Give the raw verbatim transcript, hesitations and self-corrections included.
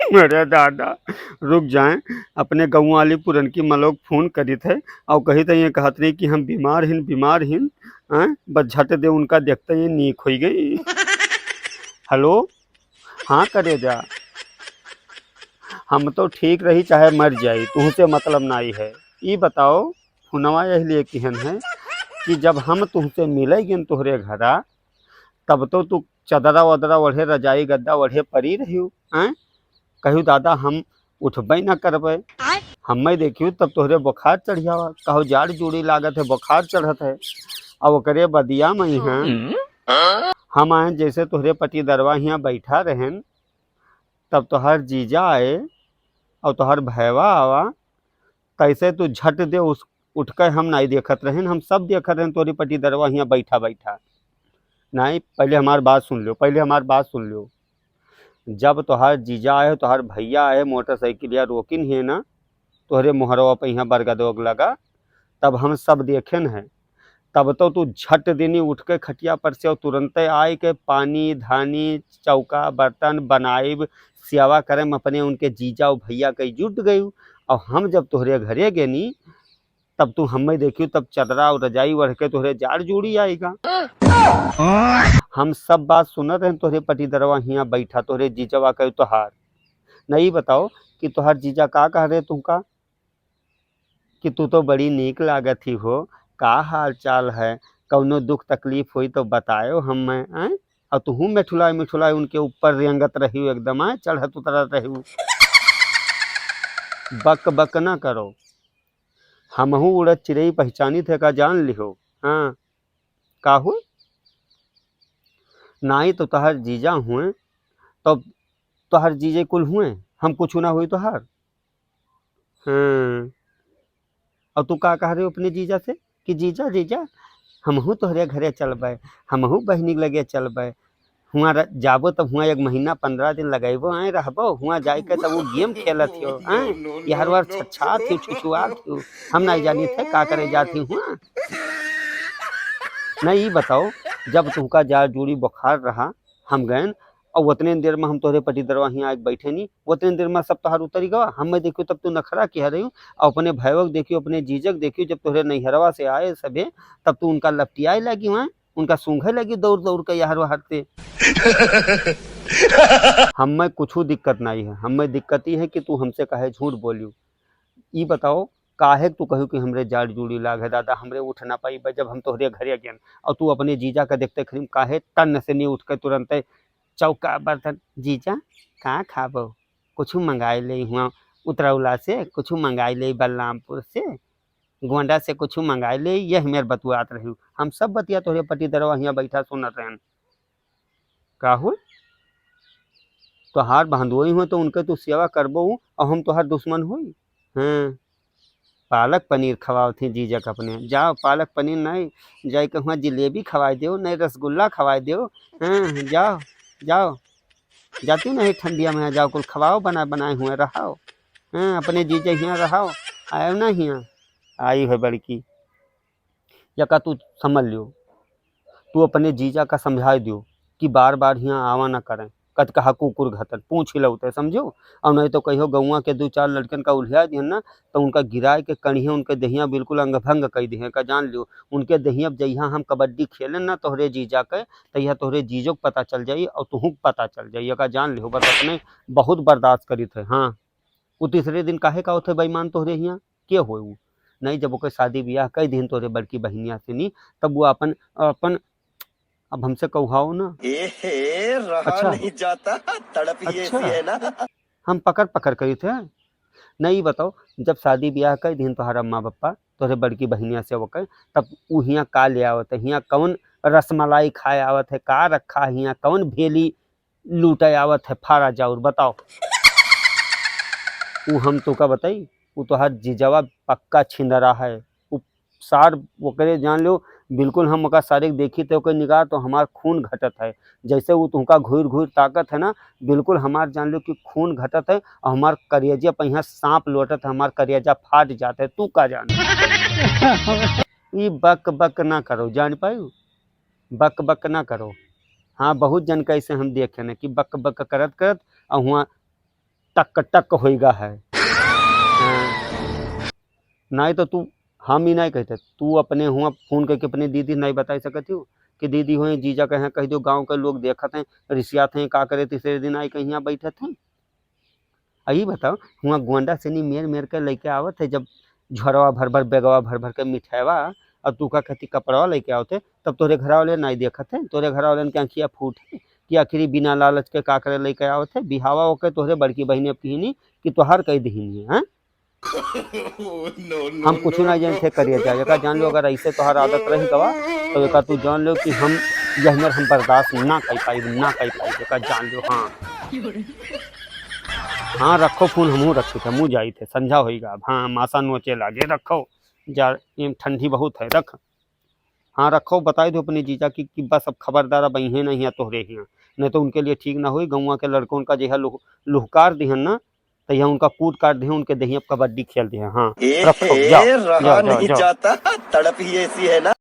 अरे दादा, रुक जाएं, अपने गौं वाली पुरनकी मलोक फोन करित है और कहित है, ये कहत रही कि हम बीमार हिन, बीमार हिन, हैं? बस झट दे उनका देखते ही नीक होई गई। हेलो, हाँ करेजा, हम तो ठीक रही चाहे मर जाई, तुहसे मतलब नाई है। ई बताओ, फोनवा यही लिए किहन है कि जब हम तुहसे मिले गन तोहरे घरा, तब तो तू चदरा वदरा ओढ़े, रजाई गद्दा ओढ़े परी रहियो, हैं? कहियो दादा हम उठबे ना करबे। आय। हमें देखियो तब तोहरे बुखार चढ़ जावा, कहो जाड़ जूड़ी लागत है, बुखार चढ़त है। अब ओकरे बदिया में ही हैं, हम आए जैसे तोहरे पटीदरवा हियाँ बैठा रहेन, तब तोहर जीजा आए और तोहर भैवा आवा, कैसे तू झट दे उस उठ के हम नाई देखत रहेन, हम सब देखत रहेन तोहरे पटीदरवा हियाँ बैठा बैठा। नाई, पहले हमार बात सुन लो, पहले हमार बात सुन लो। जब तोहार जीजा आए, तोहार भैया आए, मोटरसाइकिलिया रोकिन है ना, तोहरे मोहरवा पे यहाँ बरगदोग लगा, तब हम सब देखेन है। तब तो तू झट देनी उठ के खटिया पर से और तुरंते आए के पानी, धानी, चौका, बर्तन बनाइब, सेवा करे में अपने उनके जीजा और भैया के जुट गयू। और हम जब तोहरे घरे गेनी, तब तू हमें देखियो, तब चदरा और रजाई ओढ़ के तोहरे जाड़ जूड़ी आएगा। हम सब बात सुनत रहेन तोहरे पटीदरवा हियाँ बैठा, तोहरे जीजवा के तोहार। नहीं बताओ कि तोहार जीजा का कह रहे तुमका कि तू तो बड़ी नीक लागत ही हो, का हाल चाल है, कौनो दुख तकलीफ होई तो बतायो हमें, आय? और तुहू मिठुलाई मिठुलाई उनके ऊपर रेंगत रहियो, एकदम, आय, चढ़त उतरत रहियो। बक बक ना करो, हमहू उड़द चिरई पहचानी थे का, जान लिहो। हाँ, का हुए? नाई तो तोहर जीजा हुए, तो तोहर जीजे कुल हुए, हम कुछ ना हुई तोहर। हाँ। और तू का कह रहे हो अपने जीजा से कि जीजा, जीजा, हमहू तोहरे घरे चलबे, हमहू बहिनी के लगे चलबे। हुआं र-, जाबो तब हुआं एक महीना पन्द्रह दिन लगेबो, आए रहबो, हुआं जाए के तब वो गेम खेलत हो, आए, यार वार छछात हो, छुछुआत हो, हम नहीं जानी थे का करे जात ही हुआं। नहीं, ई बताओ, जब तुमका जाड़ जूड़ी बुखार रहा, हम गएन, और उतने देर में हम तोहरे पटीदरवा हियाँ आके बैठे नी, उतने देर में सब तोहार उतरी गवा। हमें देखियो तब तू नखरा किहा रहियो, और अपने भैवक देखियो, अपने जीजक देखियो, जब तोहरे नैहरवा से आए सभे, तब तू उनका लपटियाए लागी हुआं, उनका सूंघे लागी दौड़ दौड़ के यहर वहर से। हमें कुछू दिक्कत नाई है, हमें दिक्कत ई है कि तू हमसे काहे झूठ बोलियो। ई बताओ, काहे तू कहियो कि हमरे जाड़ जूड़ी लाग है दादा, हमरे उठ ना पाई बा, जब हम तोहरे घरे गेन, और तू अपने जीजा का देखते खरीम काहे टन से नहीं उठ के तुरंते चौका बर्तन, जीजा, का खाबो? कुछू मंगाई ले हुआं उतरौला से, कुछू मंगाई ले बलरामपुर से, गोंडा से कुछू मंगाई ले, यह मेर बतुआत रही। हम सब बतिया तोहरे पटीदरवा हियाँ बैठा सुनत रहन। का हुई? तोहार बहंदोई हुए तो उनके तू सेवा करबो और हम तोहार दुश्मन हुई? हाँ, पालक पनीर खवाओ थी जीजक अपने। जाओ, पालक पनीर नहीं, जाए के हुआं जिलेबी खवाए देओ, नहीं रसगुल्ला खवाए देओ। हाँ, जाओ, जाओ, जाती नहीं ठंडिया में, जाओ, कुल खवाओ, बना बनाए हुए रहाओ। हाँ, अपने जीजे हियाँ रहाओ, आयो ना हियाँ, आई है बड़की। या का तू समझ लियो, तू अपने जीजा का समझाए दियो कि बार बार हियाँ आवा ना करें, कत कहा कुकुर घतन, पूछ ही लौटे, समझो। और नहीं तो कहियो गौवा के दो चार लड़कन का उल्हिया दिहन ना, तो उनका गिराए के कढ़िया उनके देहिया बिल्कुल अंग भंग कई दिहे का, जान लियो। उनके देहिया जइहा हम कबड्डी खेलें ना तोहरे जीजा के, तइहा तोहरे जीजो के पता चल जाई और तुहू के पता चल जाई, का जान लियो। बस अपने बहुत बर्दाश्त करित है। हाँ, वो तीसरे दिन काहे का होते बेईमान तोहरे हियाँ? के होए वो? नहीं, जब ओकर शादी ब्याह कई दिन तोहरे बड़की बहिनिया से नी, तब वो अपन, अपन, अब हमसे कहुआओ ना। ए हे, रहा अच्छा। नहीं जाता, तड़प ही अच्छा। ऐसी है ना। हम पकड़ पकड़ करी थे। नहीं, बताओ, जब शादी ब्याह कई दिन तोहरा अम्मा बप्पा तोहरे बड़की बहिनिया से ओकर, तब उ हियाँ का ले आवत है, हियाँ कौन रसमलाई खाए आवत है, का रखा है हियाँ, कौन भेली लूटे आवत है, फारा जाउर, बताओ। उ हम तोका बताई, उ तोहार जीजवा पक्का छिंदरा है। उ सार ओकरे जान लो, बिल्कुल हम ओका सारे के देखी थे, ओकर निगाह तो हमार खून घटत है। जैसे उ तुमका घूर घूर ताकत है ना, बिल्कुल हमार जान लो कि खून घटत है और हमार करेजा पे यहाँ सांप लोटत है, हमार करेजा फाट जात है। तू का जान? ई बक बक ना करो, जान पायू? बक बक ना करो। हाँ, बहुत जन का ऐसे हम देखे न कि बक बक करत करत और हुआं टक टक होइगा है। हाँ। नाहीं तो तू, हम ही नाहीं कहते, तू अपने हुआं फोन करके अपने दीदी नाहीं बताइ सकत हो कि दीदी होए जीजा कहे कहि दियो, गाँव के लोग देखत हैं, रिसियात हैं, का करे, तीसरे दिन आइ कहियाँ बैठत हैं। अही बताओ, हुआं गोंडा से नी मेर मेर के लइके आवत है, जब झोरवा भर भर, बेगवा भर भर के मिठाइवा, और तू का कहती कपड़वा लइके आवत है, तब तोरे घर वाले नाहीं देखत है, तोरे घर वालन के आँखिया फूट है कि आखिर ई बिना लालच के का करे लइके आवत है। बिहावा होके तोहरे बड़की बहिने अब किहिनी कि तोहार कइ दिहिनी है, हाँ? हम कुछ ना जान थे करिए जाए, एका जान लो, अगर ऐसे तोहार आदत रही गवा, तो एका तू जान लो कि हम यह मेर हम बर्दाश्त ना कर पाई, ना कर पाई, एका जान लो। हाँ, हाँ, रखो फोन, हमहू रखी थे, हमहू जाई थे, संझा होइगा अब। हाँ, मासा नोचे लागे, रखो जा, ये ठंडी बहुत है, रख। हाँ, रखो, बताई दो अपने जीजा की कि बस अब खबरदार, अब अइहें नहीं है तोहरे हियाँ, नहीं तो उनके लिए ठीक ना होई। गौवा के लड़कों का जे है लुह-, लुहकार दिहन ना, तो यह उनका कूट काट दिहन, उनके देही अब कबड्डी खेल दिहन। हाँ, ए रखो, हे, जाओ, रहा जाओ, जाओ, नहीं जाओ। जाता, तड़प ही ऐसी है ना।